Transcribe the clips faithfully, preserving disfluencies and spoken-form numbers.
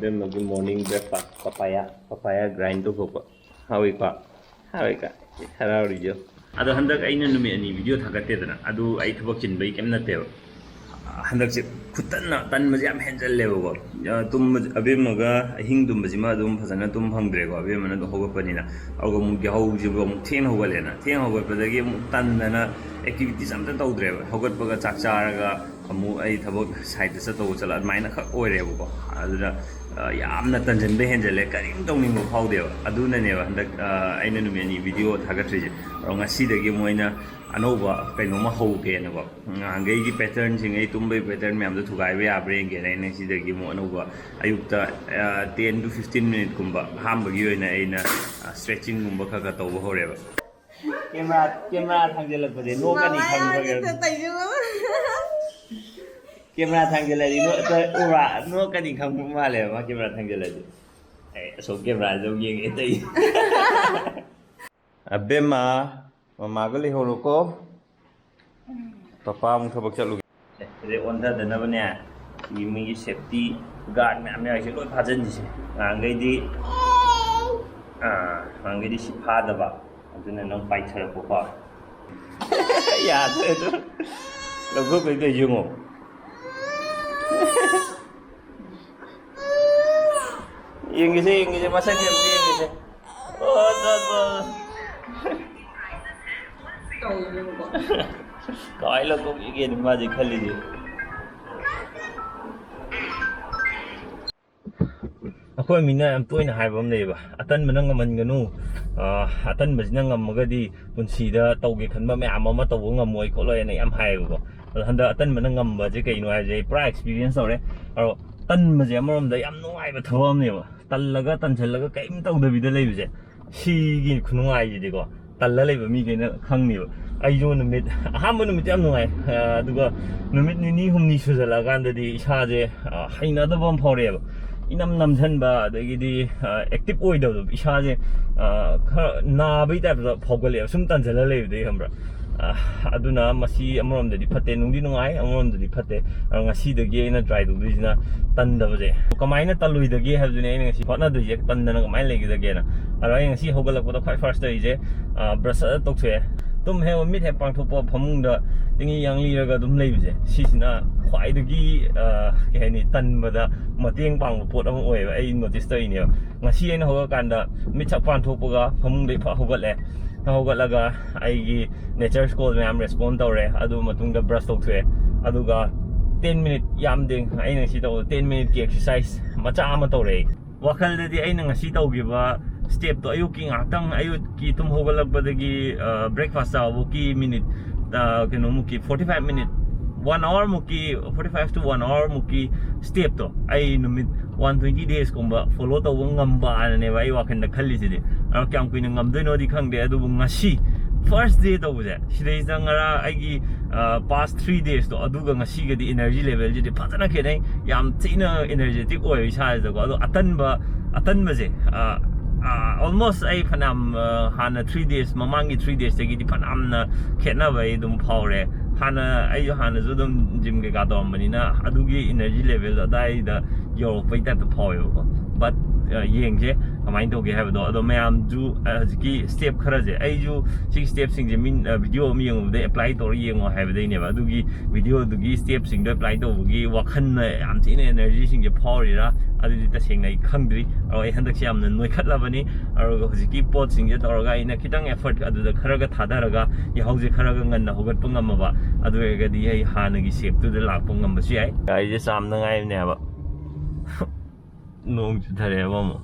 ꯑꯃꯒꯤ morning breakfast, papaya, papaya grind ꯇꯧꯊꯣꯛꯄ꯫ ꯍꯥꯎꯏꯀꯣ? ꯍꯥꯎꯏꯀꯣ? ꯍꯔꯥꯎꯔꯤꯗꯣ꯫ ꯑꯗꯣ ꯍꯟꯗꯛ ꯑꯩꯅ ꯅꯨꯃꯤꯠ ꯑꯅꯤ video ꯊꯥꯒꯠꯇꯦꯗꯅ, ꯑꯗꯨ ꯑꯩ ꯊꯕꯛ ꯆꯤꯟꯕꯩ ꯀꯩꯝ ꯅꯠꯇꯦꯕ꯫ ꯍꯟꯗꯛꯁꯦ ꯈꯨꯇꯟꯅ, ꯇꯟꯕꯁꯦ ꯌꯥꯝ ꯍꯦꯟꯖꯜꯂꯦꯕꯀꯣ꯫ ꯑ, ꯇꯨꯝꯕ, ꯑꯕꯦꯝꯃꯒ ꯑꯍꯤꯡ ꯇꯨꯝꯕꯁꯤꯃ ꯑꯗꯨꯝ ꯐꯖꯅ ꯇꯨꯝ ꯐꯪꯗ꯭ꯔꯦꯀꯣ, ꯑꯕꯦꯝꯃꯅ ꯑꯗꯨꯝ ꯍꯧꯒꯠꯄꯅꯤꯅ꯫ ꯑꯗꯨꯒ ꯑꯃꯨꯛ ꯌꯥꯍꯧꯁꯤꯕꯨ ꯑꯃꯨꯛ ꯊꯦꯡꯅ ꯍꯧꯒꯠꯂꯦꯅ, ꯊꯦꯡꯅ ꯍꯧꯒꯠꯄꯗꯒꯤ ꯑꯃꯨꯛ ꯇꯟꯗꯅ activities ꯑꯝꯇ ꯇꯧꯗ꯭ꯔꯦꯕ꯫ ꯍꯧꯒꯠꯄꯒ ꯆꯥꯛ ꯆꯥꯔꯒ ꯑꯃꯨꯛ ꯑꯩ ꯊꯕꯛ site ꯇ ꯆꯠꯇꯧꯕ ꯆꯠꯂ ꯑꯗꯨꯃꯥꯏꯅ ꯈꯛ ꯑꯣꯏꯔꯦꯕꯀꯣ꯫ ꯑꯗꯨꯅ, ꯑ, ꯌꯥꯝꯅ ꯇꯟꯖꯟꯕ ꯍꯦꯟꯖꯜꯂꯦ, ꯀꯔꯤꯝ ꯇꯧꯅꯤꯡꯕ ꯐꯥꯎꯗꯦꯕ꯫ ꯑꯗꯨꯅꯅꯦꯕ ꯍꯟꯗꯛ, ꯑ, ꯑꯩꯅ ꯅꯨꯃꯤꯠ ꯑꯅꯤ video ꯊꯥꯒꯠꯇ꯭ꯔꯤꯁꯦ꯫ ꯑꯗꯣ ꯉꯁꯤꯗꯒꯤ ꯑꯃꯨꯛ ꯑꯩꯅ ꯑꯅꯧꯕ ꯀꯩꯅꯣꯝꯃ ꯍꯧꯒꯦꯅꯀꯣ꯫ ꯅꯍꯥꯟꯈꯩꯒꯤ pattern ꯁꯤꯡ, ꯑꯩ ꯇꯨꯝꯕꯒꯤ pattern ꯃꯌꯥꯝꯗꯣ ꯊꯨꯒꯥꯏꯕ ꯌꯥꯕ꯭ꯔꯥ ꯌꯦꯡꯒꯦꯅ ꯑꯩꯅ ꯉꯁꯤꯗꯒꯤ ꯑꯃꯨꯛ ꯑꯅꯧꯕ ꯑꯌꯨꯛꯇ, ꯑ, ten to fifteen minute ꯀꯨꯝꯕ ꯑꯍꯥꯟꯕꯒꯤ ꯑꯣꯏꯅ ꯑꯩꯅ, ꯑ, stretching ꯒꯨꯝꯕ ꯈꯔ ꯈꯔ ꯇꯧꯕ ꯍꯧꯔꯦꯕ꯫ Camera, camera ꯊꯥꯡꯖꯜꯂꯛꯄꯁꯦ ꯅꯣꯛꯀꯅꯤ ꯈꯪꯕꯒꯤ꯫ ꯃꯃꯥꯏ ꯇꯩꯖꯧ꯫ Camera ꯊꯥꯡꯖꯜꯂꯛꯑꯗꯤ ꯅꯣꯛ-, ꯎꯕ꯭ꯔꯥ? ꯅꯣꯛꯀꯅꯤ ꯈꯪꯕ ꯃꯥꯜꯂꯦꯕ ꯃꯥ camera ꯊꯥꯡꯖꯜꯂꯛꯑꯗꯤ꯫ ꯑꯩ ꯑꯁꯣꯝ camera ꯁꯨꯝ ꯌꯦꯡꯉꯦ ꯇꯩ꯫ ꯑꯕꯦꯝꯃ, ꯃꯃꯥꯒ ꯂꯩꯍꯧꯔꯣꯀꯣ꯫ ꯄꯄꯥ ꯑꯃꯨꯛ ꯊꯕꯛ ꯆꯠꯂꯨꯒꯦ꯫ ꯑꯦ, ꯁꯤꯗꯩ ꯑꯣꯟꯊꯗꯅꯕꯅꯦ, ꯁꯤꯒꯤ ꯃꯤꯒꯤ safety guard ꯃꯌꯥꯝ ꯌꯥꯎꯔꯤꯁꯦ ꯂꯣꯏ ꯐꯥꯖꯤꯟꯁꯤꯁꯦ꯫ ꯅꯍꯥꯟꯈꯩꯗꯤ, ꯑꯥ, ꯅꯍꯥꯟꯈꯩꯗꯤ ꯁꯤ ꯐꯥꯗꯕ, ꯑꯗꯨꯅ ꯅꯪ ꯄꯥꯏꯊꯔꯛꯄꯀꯣ꯫ ꯌꯥꯗ꯭ꯔꯦ ꯑꯗꯨ꯫ ꯂꯧꯊꯣꯛꯄꯩꯗ ꯌꯦꯡꯉꯣ꯫ ꯌꯦꯡꯒꯦꯁꯦ, ꯌꯦꯡꯒꯦꯁꯦ, ꯃꯁꯛꯁꯦ ꯑꯝꯇ ꯌꯦꯡꯒꯦꯁꯦ꯫ ꯑꯣ, ꯑꯗꯣ, ꯑꯗꯣ꯫ ꯇꯧꯋꯦꯕꯀꯣ꯫ ꯀꯃꯥꯏꯅ ꯂꯧꯊꯣꯛꯈꯤꯒꯦꯅ ꯃꯥꯁꯦ ꯈꯜꯂꯤꯁꯦ꯫ ꯑꯩꯈꯣꯏ ꯃꯤꯅ ꯌꯥꯝ ꯇꯣꯏꯅ ꯍꯥꯏꯕ ꯑꯃ ꯂꯩꯌꯦꯕ, "ꯑꯇꯟꯕꯅ ꯉꯝꯍꯟꯒꯅꯨ, ꯑ, ꯑꯇꯟꯕꯁꯤꯅ ꯉꯝꯃꯒꯗꯤ ꯄꯨꯟꯁꯤꯗ ꯇꯧꯒꯦ ꯈꯟꯕ ꯃꯌꯥꯝ ꯑꯃ ꯇꯧꯕ ꯉꯝꯃꯣꯏ ꯈꯣꯠꯂꯣꯏꯅ" ꯌꯥꯝ ꯍꯥꯏꯌꯦꯕꯀꯣ꯫ ꯑꯗꯣ ꯍꯟꯗꯛ ꯑꯇꯟꯕꯅ ꯉꯝꯕꯁꯦ ꯀꯩꯅꯣ ꯍꯥꯏꯕꯁꯦ ꯑꯩ ꯄꯨꯔꯥ experience ꯇꯧꯔꯦ꯫ ꯑꯗꯣ ꯇꯟꯕꯁꯦ ꯑꯃꯔꯣꯝꯗ ꯌꯥꯝ ꯅꯨꯡꯉꯥꯏꯕ ꯊꯕꯛ ꯑꯃꯅꯦꯕ꯫ ꯇꯜꯂꯒ ꯇꯟꯁꯤꯜꯂꯒ ꯀꯔꯤꯝ ꯇꯧꯗꯕꯤꯗ ꯂꯩꯕꯁꯦ, ꯁꯤꯒꯤ ꯈꯨꯅꯨꯡꯉꯥꯏꯁꯤꯗꯤꯀꯣ, ꯇꯜꯂ ꯂꯩꯕ ꯃꯤꯈꯩꯅ ꯈꯪꯅꯤꯕ꯫ ꯑꯩꯁꯨ ꯅꯨꯃꯤꯠ, ꯑꯍꯥꯟꯕ ꯅꯨꯃꯤꯠꯇꯤ ꯌꯥꯝ ꯅꯨꯡꯉꯥꯏ, ꯑ, ꯑꯗꯨꯒ ꯅꯨꯃꯤꯠ ꯅꯤꯅꯤ ꯍꯨꯝꯅꯤ ꯁꯨꯖꯜꯂꯛꯑꯀꯥꯟꯗꯗꯤ ꯏꯁꯥꯁꯦ, ꯑ, ꯍꯩꯅꯗꯕ ꯑꯃ ꯐꯥꯎꯔꯛꯑꯦꯕ꯫ ꯏꯅꯝ ꯅꯝꯁꯟꯕ, ꯑꯗꯒꯤꯗꯤ, ꯑ, active ꯑꯣꯏꯗꯕꯗꯣ, ꯏꯁꯥꯁꯦ, ꯑ, ꯈꯔ ꯅꯥꯕꯒꯤ type ꯇ ꯐꯥꯎꯒꯠꯂꯛꯑꯦꯕ, ꯁꯨꯝ ꯇꯟꯁꯤꯜꯂ ꯂꯩꯕꯗꯒꯤ, ꯈꯪꯕ꯭ꯔꯥ? ꯑ, ꯑꯗꯨꯅ ꯃꯁꯤ ꯑꯃꯔꯣꯝꯗꯗꯤ ꯐꯠꯇꯦ, ꯅꯨꯡꯗꯤ ꯅꯨꯡꯉꯥꯏ, ꯑꯃꯔꯣꯝꯗꯗꯤ ꯐꯠꯇꯦ꯫ ꯑꯗꯣ ꯉꯁꯤꯗꯒꯤ ꯑꯩꯅ ꯇ꯭ꯔꯥꯏ ꯇꯧꯗꯣꯏꯁꯤꯅ ꯇꯟꯗꯕꯁꯦ꯫ ꯀꯃꯥꯏꯅ ꯇꯜꯂꯣꯏꯗꯒꯦ ꯍꯥꯏꯕꯗꯨꯅꯦ ꯑꯩꯅ ꯉꯁꯤ ꯍꯣꯠꯅꯗꯣꯏꯁꯦ꯫ ꯇꯟꯗꯅ ꯀꯃꯥꯏꯅ ꯂꯩꯒꯗꯒꯦꯅ꯫ ꯑꯗꯣ ꯑꯩ ꯉꯁꯤ ꯍꯧꯒꯠꯂꯛꯄꯗ ꯈ꯭ꯋꯥꯏ ꯐꯥꯔꯁ ꯇꯧꯔꯤꯁꯦ, ꯑ, ꯕ꯭ꯔꯁ ꯐꯖꯅ ꯇꯧꯊꯣꯛꯑꯦ꯫ ꯇꯨꯝ ꯍꯦꯛ, ꯃꯤꯠ ꯍꯦꯛ ꯄꯥꯡꯊꯣꯛꯄ, ꯐꯃꯨꯡꯗ ꯇꯤꯡꯂꯤ ꯌꯥꯡꯂꯤꯔꯒ ꯑꯗꯨꯝ ꯂꯩꯕꯁꯦ, ꯁꯤꯁꯤꯅ ꯈ꯭ꯋꯥꯏꯗꯒꯤ, ꯑ, ꯀꯩ ꯍꯥꯏꯅꯤ, ꯇꯟꯕꯗ ꯃꯇꯦꯡ ꯄꯥꯡꯕ ꯄꯣꯠ ꯑꯃ ꯑꯣꯏꯌꯦꯕ꯫ ꯑꯩ ꯅꯣꯇꯤꯁ ꯇꯧꯔꯤꯅꯦꯕ꯫ ꯉꯁꯤ ꯑꯩꯅ ꯍꯧꯒꯠꯂꯀꯥꯟꯗ ꯃꯤꯠ ꯁꯛ ꯄꯥꯡꯊꯣꯛꯄꯒ ꯐꯃꯨꯡꯗꯩ ꯐꯠ ꯍꯧꯒꯠꯂꯦ꯫ ꯍꯧꯒꯠꯂꯒ ꯑꯩꯒꯤ ꯅꯦꯆꯔ ꯀꯣꯜ ꯃꯌꯥꯝ ꯔꯦꯁꯄꯣꯟ ꯇꯧꯔꯦ꯫ ꯑꯗꯨ ꯃꯇꯨꯡꯗ ꯕ꯭ꯔꯁ ꯇꯧꯊꯣꯛꯑꯦ꯫ ꯑꯗꯨꯒ ꯇꯦꯟ ꯃꯤꯅꯤꯠ, ꯌꯥꯝꯗꯦ, ꯑꯩꯅ ꯁꯤ ꯇꯧꯕꯗ ꯇꯦꯟ ꯃꯤꯅꯤꯠꯀꯤ ꯑꯦꯛꯁꯔꯁꯥꯏꯁ ꯃꯆꯥ ꯑꯃ ꯇꯧꯔꯦ꯫ ꯑꯩ ꯋꯥꯈꯜꯗꯗꯤ ꯑꯩꯅ ꯉꯁꯤ ꯇꯧꯈꯤꯕ ꯁ꯭ꯇꯦꯞꯇꯣ, ꯑꯌꯨꯛꯀꯤ ꯉꯥꯏꯍꯥꯛꯇꯪ, ꯑꯌꯨꯛꯀꯤ ꯇꯨꯝ ꯍꯧꯒꯠꯂꯛꯄꯗꯒꯤ, ꯑ, ꯕ꯭ꯔꯦꯛꯐꯥꯁ ꯆꯥꯕꯐꯥꯎꯀꯤ ꯃꯤꯅꯤꯠ, ꯑ, ꯀꯩꯅꯣꯃꯨꯛꯀꯤ, ꯐꯣꯔꯇꯤ ꯐꯥꯏꯚ ꯃꯤꯅꯤꯠ, ꯋꯥꯟ ꯑꯋꯥꯔꯃꯨꯛꯀꯤ, ꯐꯣꯔꯇꯤ ꯐꯥꯏꯚ to ꯋꯥꯟ ꯑꯋꯥꯔꯃꯨꯛꯀꯤ ꯁ꯭ꯇꯦꯞꯇꯣ ꯑꯩ ꯅꯨꯃꯤꯠ ꯋꯥꯟ ꯇ꯭ꯋꯦꯟꯇꯤ ꯗꯦꯖꯀꯨꯝꯕ ꯐꯣꯂꯣ ꯇꯧꯕ ꯉꯝꯕ ꯍꯥꯏꯅꯅꯦꯕ ꯑꯩ ꯋꯥꯈꯜꯗ ꯈꯜꯂꯤꯁꯤꯗꯤ꯫ ꯑꯗꯣ ꯀꯌꯥꯝ ꯀꯨꯏꯅ ꯉꯝꯗꯣꯏꯅꯣꯗꯤ ꯈꯪꯗꯦ, ꯑꯗꯨꯕꯨ ꯉꯁꯤ ꯐꯥꯔꯁ ꯗꯦ ꯇꯧꯕꯁꯦ, ꯁꯤꯗꯩꯁꯤꯗ ꯉꯔꯥꯡ ꯑꯩꯒꯤ, ꯑ, ꯄꯥꯁ ꯊ꯭ꯔꯤ ꯗꯦꯖꯇꯣ, ꯑꯗꯨꯒ ꯉꯁꯤꯒꯗꯤ ꯏꯅꯔꯖꯤ ꯂꯦꯚꯦꯜꯁꯤꯗꯤ ꯐꯖꯅ ꯈꯦꯠꯅꯩ꯫ ꯌꯥꯝ ꯊꯤꯅ ꯏꯅꯔꯖꯦꯇꯤꯛ ꯑꯣꯏꯕ ꯏꯁꯥꯁꯤꯗꯀꯣ꯫ ꯑꯗꯣ ꯑꯇꯟꯕ, ꯑꯇꯟꯕꯁꯦ, ꯑ, ꯑ, almost ꯑꯩ ꯐꯅꯌꯥꯝ, ꯑ, ꯍꯥꯟꯅ ꯊ꯭ꯔꯤ ꯗꯦꯖ, ꯃꯃꯥꯡꯒꯤ ꯊ꯭ꯔꯤ ꯗꯦꯖꯇꯒꯤꯗꯤ ꯐꯅꯌꯥꯝꯅ ꯈꯦꯠꯅꯕ ꯑꯩ ꯑꯗꯨꯝ ꯐꯥꯎꯔꯦ꯫ ꯍꯥꯟꯅ, ꯑꯩꯁꯨ ꯍꯥꯟꯅꯁꯨ ꯑꯗꯨꯝ ꯖꯤꯝ ꯀꯩꯀꯥ ꯇꯧꯔꯝꯕꯅꯤꯅ ꯑꯗꯨꯒꯤ ꯏꯅꯔꯖꯤ ꯂꯦꯚꯦꯜ ꯑꯗꯥꯏꯗ ꯌꯧꯔꯛꯄꯩ ꯇꯥꯏꯞꯇ ꯐꯥꯎꯋꯦꯕꯀꯣ꯫ But, ꯑ, ꯌꯦꯡꯁꯦ ꯀꯃꯥꯏꯅ ꯇꯧꯒꯦ ꯍꯥꯏꯕꯗꯣ꯫ ꯑꯗꯣ ꯃꯌꯥꯝꯁꯨ, ꯑ, ꯍꯧꯖꯤꯛꯀꯤ ꯁ꯭ꯇꯦꯞ ꯈꯔꯁꯦ, ꯑꯩꯁꯨ ꯁꯤꯒꯤ ꯁ꯭ꯇꯦꯞꯁꯤꯡꯁꯦ ꯃꯤꯟ-, ꯑ, ꯚꯤꯗꯤꯑꯣ ꯑꯃ ꯌꯦꯡꯉꯨꯕꯗ ꯑꯦꯄ꯭ꯂꯥꯏ ꯇꯧꯔ ꯌꯦꯡꯉꯣ ꯍꯥꯏꯕꯗꯩꯅꯦꯕ꯫ ꯑꯗꯨꯒꯤ ꯚꯤꯗꯤꯑꯣꯗꯨꯒꯤ ꯁ꯭ꯇꯦꯞꯁꯤꯡꯗꯣ ꯑꯦꯄ꯭ꯂꯥꯏ ꯇꯧꯕꯒꯤ ꯋꯥꯈꯜꯅ ꯌꯥꯝ ꯊꯤꯅ ꯏꯅꯔꯖꯤꯁꯤꯡꯁꯦ ꯐꯥꯎꯔꯤꯔꯥ, ꯑꯗꯨꯗꯤ ꯇꯁꯦꯡꯅ ꯑꯩ ꯈꯪꯗ꯭ꯔꯤ꯫ ꯑꯗꯣ ꯑꯩ ꯍꯟꯗꯛꯁꯦ ꯌꯥꯝꯅ ꯅꯣꯏꯈꯠꯂꯕꯅꯤ꯫ ꯑꯗꯨꯒ ꯍꯧꯖꯤꯛꯀꯤ ꯄꯣꯠꯁꯤꯡꯁꯦ ꯇꯧꯔꯒ ꯑꯩꯅ ꯈꯤꯇꯪ ꯑꯦꯐꯔꯠ ꯑꯗꯨꯗ ꯈꯔꯒ ꯊꯥꯗꯔꯒ ꯌꯥꯍꯧꯁꯦ ꯈꯔꯒ ꯉꯟꯅ ꯍꯧꯒꯠꯄ ꯉꯝꯃꯕ, ꯑꯗꯨ ꯑꯣꯏꯔꯒꯗꯤ ꯑꯩ ꯍꯥꯟꯅꯒꯤ ꯁꯦꯞꯇꯨꯗ ꯂꯥꯛꯄ ꯉꯝꯕꯁꯨ ꯌꯥꯏ꯫ ꯒꯥꯔꯤꯁꯦ ꯆꯥꯝꯅꯉꯥꯏꯅꯦꯕ꯫ ꯅꯣꯡ ꯆꯨꯊꯔꯛꯑꯦꯕ ꯑꯃꯨꯛ꯫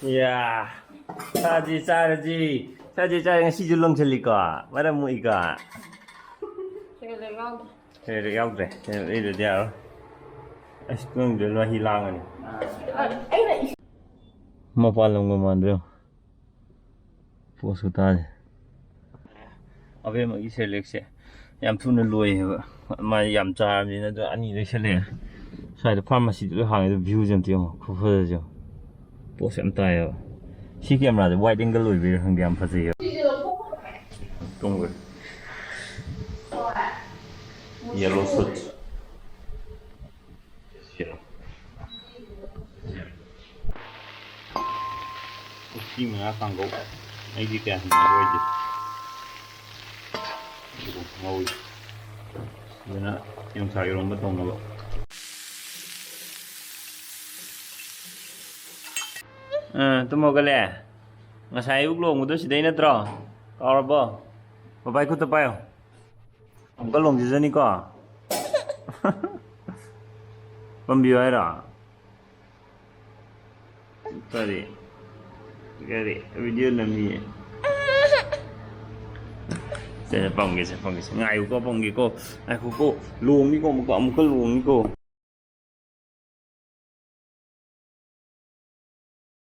ꯌꯥ, ꯆꯥꯁꯤ, ꯆꯥꯔꯁꯤ, ꯆꯥꯁꯤ, ꯆꯥꯔꯁꯤ꯫ ꯉꯁꯤꯁꯨ ꯂꯪꯁꯤꯜꯂꯤꯀꯣ, ꯃꯔꯝ ꯃꯣꯛꯏꯀꯣ꯫ ꯌꯥꯎꯗ꯭ꯔꯦ꯫ ꯁꯦ, ꯌꯥꯎꯗ꯭ꯔꯦ꯫ ꯁꯦ, ꯑꯩꯗꯗꯤ ꯌꯥꯔꯣꯏ꯫ ꯑꯁ, ꯅꯪꯗꯨ ꯃꯍꯤ ꯂꯥꯡꯉꯅꯤ꯫ ꯃꯄꯥꯟ ꯂꯝꯒ ꯃꯥꯟꯗ꯭ꯔꯣ? ꯄꯣꯠꯁꯨ ꯇꯥꯗꯦ꯫ ꯑꯕꯦꯝꯃꯒꯤ ꯁꯦꯂꯦꯛꯁꯦ ꯌꯥꯝ ꯊꯨꯅ ꯂꯣꯏꯌꯦꯕ꯫ ꯃꯥ ꯌꯥꯝ ꯆꯥꯔꯕꯅꯤꯅ ꯑꯗꯨ ꯑꯅꯤ ꯂꯩꯁꯜꯂꯛꯑꯦ꯫ ꯁ꯭ꯋꯥꯏꯗ ꯐꯥꯔꯃꯥꯁꯤꯗ ꯂꯣꯏ ꯍꯥꯡꯉꯦ꯫ ꯑꯗꯨ ꯚ꯭ꯌꯨꯁꯦ ꯑꯝꯇ ꯌꯦꯡꯉꯣ, ꯈꯨꯐꯖꯁꯦ ꯌꯦꯡꯉꯣ꯫ ꯄꯣꯠꯁꯦ ꯌꯥꯝ ꯇꯥꯏꯌꯦꯕ꯫ ꯁꯤ ꯀꯦꯃꯦꯔꯥꯁꯦ ꯋꯥꯏꯗ ꯑꯦꯡꯒꯜ ꯑꯣꯏꯕꯩꯔꯥ ꯈꯪꯗꯦ, ꯌꯥꯝ ꯐꯖꯩꯌꯦꯕ꯫ ꯇꯨꯝꯈ꯭ꯔꯦ꯫ Yellow suit꯫ ꯎꯇꯤ ꯃꯅꯥ ꯀꯥꯡꯒꯧ꯫ ꯑꯩꯗꯤ ꯀꯌꯥ ꯍꯩꯅꯕ ꯑꯣꯏꯗꯦ꯫ ꯑꯗꯨꯒ ꯉꯧꯔꯤ꯫ ꯑꯗꯨꯅ ꯌꯣꯡꯆꯥꯛ ꯏꯔꯣꯝꯕ ꯇꯧꯅꯕ꯫ ꯑꯥ, ꯇꯨꯝ ꯍꯧꯒꯠꯂꯦ꯫ ꯉꯁꯥꯏ ꯑꯌꯨꯛ ꯂꯣꯡꯕꯗꯣ ꯁꯤꯗꯩ ꯅꯠꯇ꯭ꯔꯣ? ꯀꯥꯎꯔꯕꯣ? ꯕꯕꯥꯏ ꯈꯨꯠꯇ ꯄꯥꯏꯌꯣ꯫ ꯑꯃꯨꯛꯀ ꯂꯣꯡꯖꯖꯅꯤꯀꯣ꯫ ꯄꯝꯕꯤꯌꯨ ꯍꯥꯏꯔꯣ? ꯀꯔꯤ? ꯀꯔꯤ? ꯚꯤꯗꯤꯑꯣ ꯅꯝꯃꯤꯌꯦ꯫ ꯁꯦ, ꯄꯝꯒꯦꯁꯦ, ꯄꯝꯒꯦꯁꯦ꯫ ꯉꯥꯏꯌꯨꯀꯣ, ꯄꯝꯒꯦꯀꯣ꯫ ꯉꯥꯏꯈꯣꯀꯣ꯫ ꯂꯣꯡꯅꯤꯀꯣ, ꯑꯃꯨꯛꯀ, ꯑꯃꯨꯛꯀ ꯂꯣꯡꯅꯤꯀꯣ꯫